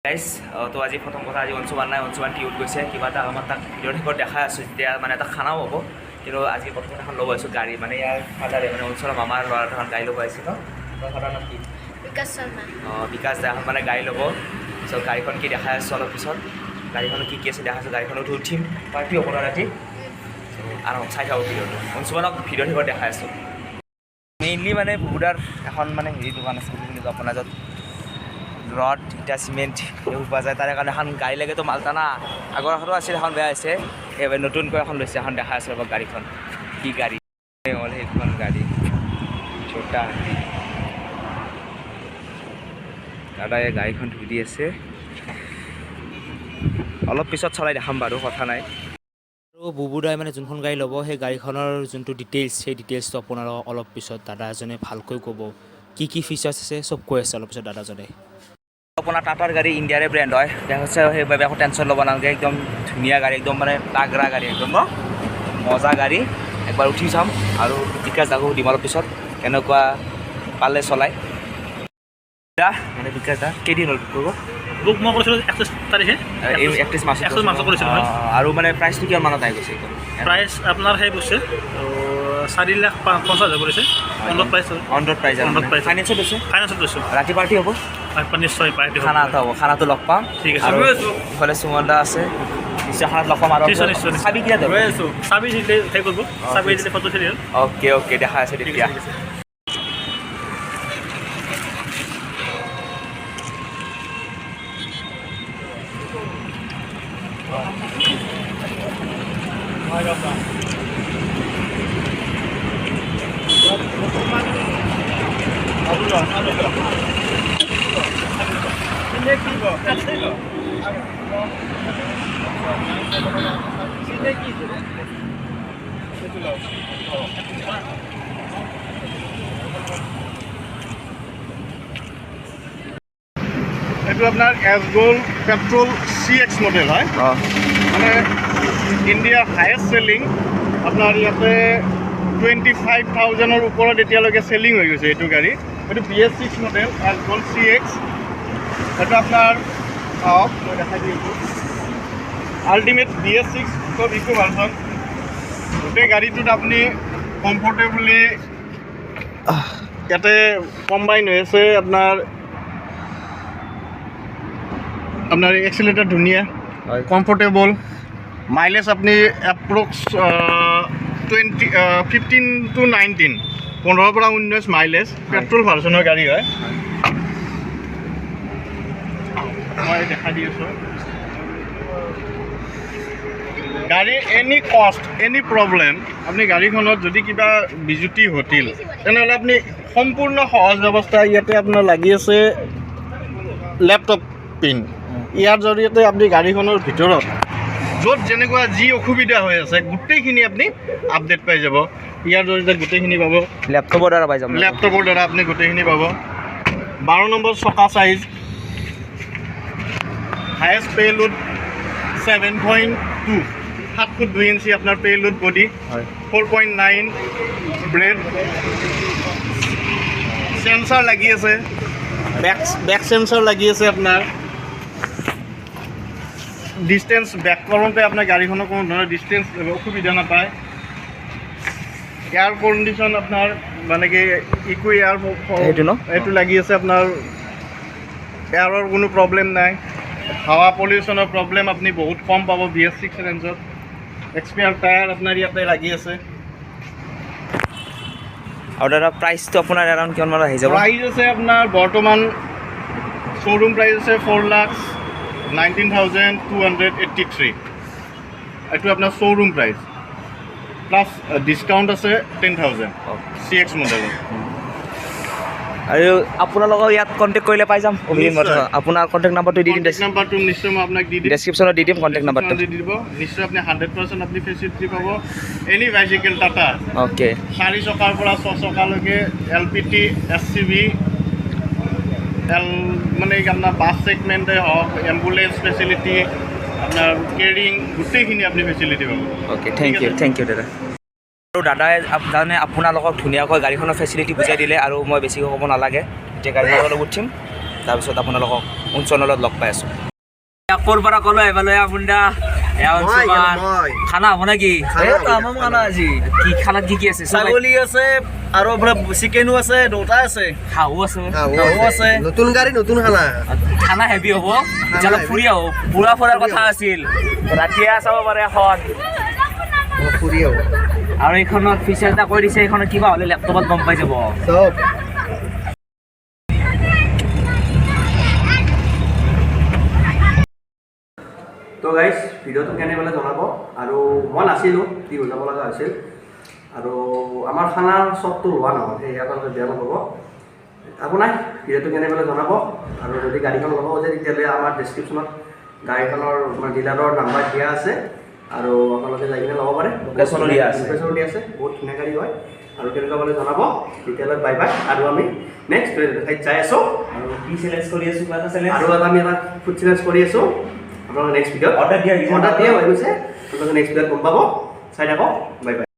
Guys, তো আজি প্ৰথম কথা, আজি অংশুমান নাই। অংশুমান টিউত গৈছে কিবা এটা কামত। তাক ভিডিঅ'ৰ শেষত দেখাই আছোঁ যেতিয়া মানে এটা খানাও হ'ব। কিন্তু আজি প্ৰথম এখন ল'ব আহিছোঁ গাড়ী, মানে ইয়াৰ ফাদাৰে, মানে অঞ্চলৰ মামাৰ ল'ৰা এখন গাড়ী ল'ব আহিছে ন। তোমাৰ ফাদাৰ নাম কি? বিকাশ শৰ্মা। অঁ, বিকাশ দা। এখন মানে গাড়ী ল'ব। চ' গাড়ীখন কি দেখাই আছোঁ অলপ পিছত। গাড়ীখনত কি কি আছে দেখাই আছোঁ। গাড়ীখনত উঠিম, পাৰ্টি হ'ব ন ৰাতি। আৰু চাই থাকোঁ ভিডিঅ'টো। অংশুমানক ভিডিঅ'ৰ শেষত দেখাই আছোঁ। মেইনলি মানে বুবুদাৰ এখন মানে হেৰি দোকান আছে, কি বুলি কয় আপোনাৰ, য'ত ৰড, ইটা, চিমেণ্ট সেইবোৰ পোৱা যায়। তাৰে কাৰণে এখন গাড়ী লাগেতো, মালটানা আগৰ এখনো আছিল, এখন বেয়া হৈছে। সেইবাবে নতুনকৈ এখন লৈছে। এখন দেখাই আছে ৰ'ব গাড়ীখন কি গাড়ী হ'ল। সেইখন গাড়ী ছোটা। দাদাই গাড়ীখন ধুই দি আছে। অলপ পিছত চলাই দেখাম বাৰু, কথা নাই। আৰু বুবুদাই মানে যোনখন গাড়ী ল'ব, সেই গাড়ীখনৰ যোনটো ডিটেইলছ, সেই ডিটেইলছটো আপোনালোকক অলপ পিছত দাদা এজনে ভালকৈ ক'ব। কি কি ফিচাৰ্ছ আছে চব কৈ আছে অলপ পিছত দাদাজনে। আপোনাৰ টাটাৰ গাড়ী ইণ্ডিয়াৰে ব্ৰেণ্ড হয়, দেখা হৈছে। সেইবাবে একো টেনশ্যন ল'ব নালাগে। একদম ধুনীয়া গাড়ী, একদম মানে তাগৰা গাড়ী, একদম ন মজা গাড়ী। একবাৰ উঠি চাম আৰু বিকাশ দাকো সুধিম অলপ পিছত কেনেকুৱা পালে চলাই। দা মানে বিকাশ দা, কেইদিন হ'ল কৰিব? বুক মই কৰিছিলোঁ 31 তাৰিখে। এই 31 মাৰ্চত। 31 মাৰ্চত কৰিছিলোঁ মই। আৰু মানে প্ৰাইচটো কিমান মানত আহি গৈছে একদম? প্ৰাইচ আপোনাৰ সেই বস্তু 4,50,000 পৰিছে, on road price. On road price. On road price. ফাইনেন্সত হৈছে? ফাইনেন্সত লৈছোঁ। ৰাতি পাৰ্টি হ'ব? নিশ্চয় পাৰ্টি হ'ব। খানা এটা হ'ব, খানাটো লগ পাম। ঠিক আছে। আৰু ইফালে সুমন দা আছে। নিশ্চয় খানাত লগ পাম। আৰু নিশ্চয়। চাবি কেতিয়া দিব? চাবি দিলে সেই কৰিব, চাবি দিলে ফটো উঠি দিল। অ'কে অ'কে দেখা আছে ঠিক তেতিয়া। আছে, ঠিক আছে। এইটো আপোনাৰ S gold petrol CX model হয়। মানে ইণ্ডিয়াৰ হায়েষ্ট চেলিং। আপোনাৰ ইয়াতে 25,000ৰ ওপৰত এতিয়ালৈকে চেলিং হৈ গৈছে এইটো গাড়ী। এইটো BS6 model, S gold CX. এইটো আপোনাৰ চাওক, মই দেখাই দি আছোঁ। আল্টিমেট BS6, চব ইকো ভাৰ্চন। গোটেই গাড়ীটোত আপুনি কমফৰ্টেবলি ইয়াতে কম্বাইন হৈ আছে। আপোনাৰ আপোনাৰ এক্সিলেটাৰ ধুনীয়া, কমফৰ্টেবল। মাইলেজ আপুনি এপ্ৰক্স 20, 15 টু 19, 15ৰ পৰা 19 মাইলেজ। পেট্ৰল ভাৰ্চনৰ গাড়ী হয়। মই দেখাই দি আছোঁ। গাড়ীৰ এনি কষ্ট, এনি প্ৰব্লেম, আপুনি গাড়ীখনত যদি কিবা বিজুতি ঘটিল, তেনেহ'লে আপুনি সম্পূৰ্ণ সহজ ব্যৱস্থা। ইয়াতে আপোনাৰ লাগি আছে লেপটপ পিন। ইয়াৰ জৰিয়তে আপুনি গাড়ীখনৰ ভিতৰত য'ত যেনেকুৱা যি অসুবিধা হৈ আছে, গোটেইখিনি আপুনি আপডেট পাই যাব। ইয়াৰ জৰিয়তে গোটেইখিনি পাব। লেপটপৰ দ্বাৰা পাই যাম? লেপটপৰ দ্বাৰা আপুনি গোটেইখিনি পাব। 12 নম্বৰ চকা size, highest payload 7.2, 7 foot 2 inch আপোনাৰ পেলোড বডি। 4.9 ব্ৰেড। চেঞ্চাৰ লাগি আছে, বেক বেক চেঞ্চাৰ লাগি আছে। আপোনাৰ ডিষ্টেঞ্চ বেক কৰোঁতে আপোনাৰ গাড়ীখনৰ কোনো ধৰণৰ ডিষ্টেঞ্চ অসুবিধা নাপায়। এয়াৰ কণ্ডিশ্যন আপোনাৰ মানে কি ইকো এয়াৰ সেইটো ন? এইটো লাগি আছে। আপোনাৰ এয়াৰৰ কোনো প্ৰব্লেম নাই। হাৱা পলিউশ্যনৰ প্ৰব্লেম আপুনি বহুত কম পাব BS6 ৰেঞ্জত। এক্সপায়াৰ টায়াৰ আপোনাৰ ইয়াতে লাগি আছে। আৰু দাদা, প্ৰাইচটো আপোনাৰ এৰাউণ্ড কিমান মান আহি যাব? প্ৰাইচ আছে আপোনাৰ বৰ্তমান শ্ব'ৰুম প্ৰাইচ আছে 4,19,283। এইটো আপোনাৰ শ্ব'ৰুম প্ৰাইচ, প্লাছ ডিছকাউণ্ট আছে 10,000 CX মডেলত। আৰু আপোনালোকক ইয়াত কণ্টেক্ট কৰিলে পাই যাম অভিজিত? নিশ্চয়। আপোনাৰ কণ্টেক্ট নাম্বাৰটো দি দিম। কণ্টেক্ট নাম্বাৰটো নিশ্চয় মই আপোনাক দি দিম। ডেছক্ৰিপশ্যনত দি দিম কণ্টেক্ট নাম্বাৰটো। দি দিব নিশ্চয়। আপুনি 100% আপুনি ফেচিলিটি পাব, এনি বাইচাইকেল টাটা। চাৰি চকাৰ পৰা ছচকালৈকে, LPT, SCV, L মানে আপোনাৰ বাছ ছেগমেণ্টেই হওক, এম্বুলেঞ্চ ফেচিলিটি, আপোনাৰ কেৰিং, গোটেইখিনি আপুনি ফেচিলিটি পাব। Okay, thank U. Thank U দাদা। আৰু দাদাই মানে আপোনালোকক ধুনীয়াকৈ গাড়ীখনৰ ফেচিলিটি বুজাই দিলে আৰু মই বেছিকৈ ক'ব নালাগে। এতিয়া গাড়ীখনত অলপ উঠিম। তাৰপিছত আপোনালোকক অঞ্চলত লগ পাই আছোঁ। ক'ৰ পৰা ক'লো আহিব লৈ মুণ্ডা। খানা হ'ব নেকি? কি খানাত কি কি আছে? ছাগলী আছে আৰু আপোনাৰ চিকেনো আছে, দুটা আছে। হাঁহো আছে। হাঁহো আছে। নতুন গাড়ী, নতুন খানা। খানা হেভি হ'ব। এতিয়া ফুৰি আহো। পুৰা ফুৰাৰ কথা আছিল, ৰাতিয়ে চাব পাৰে এখন। ফুৰি আহো। আৰু এইখনত ফিচাৰ এটা কৈ দিছে, এইখনত কিবা হ'লে লেপটপত গম পাই যাব। চব। তো গাইজ, ভিডিঅ'টো কেনে পালে জনাব। আৰু মই নাছিলোঁ, টিহু যাব লগা হৈছিল আৰু আমাৰ খানাৰ চবটো হোৱা নহ'ল, সেই আপোনালোকে বেয়া নাপাব। একো নাই, ভিডিঅ'টো কেনে পালে জনাব। আৰু যদি গাড়ীখন ল'ব খোজে, তেতিয়াহ'লে আমাৰ ডেছক্ৰিপশ্যনত গাড়ীখনৰ মানে ডিলাৰৰ নাম্বাৰ দিয়া আছে আৰু আপোনালোকে যাই কিনে ল'ব পাৰে। লোকেশ্যনো দিয়া আছে। লোকেশ্যনো দিয়া আছে। বহুত ধুনীয়া গাড়ী হয়। আৰু কেনেকুৱা পালে জনাব। তেতিয়াহ'লে বাই বাই। আৰু আমি নেক্সট ঠাইত যাই আছোঁ। আৰু কি চেলেঞ্জ কৰি আছোঁ? কিবা এটা চেলেঞ্জ। আৰু এটা আমি এটা ফুড চেলেঞ্জ কৰি আছোঁ। আপোনালোকে নেক্সট ভিডিঅ'ত অৰ্ডাৰ দিয়া হৈছে। অৰ্ডাৰ দিয়া হৈ গৈছে। আপোনালোকে নেক্সট ভিডিঅ'ত গম পাব। চাই থাকক। Bye bye.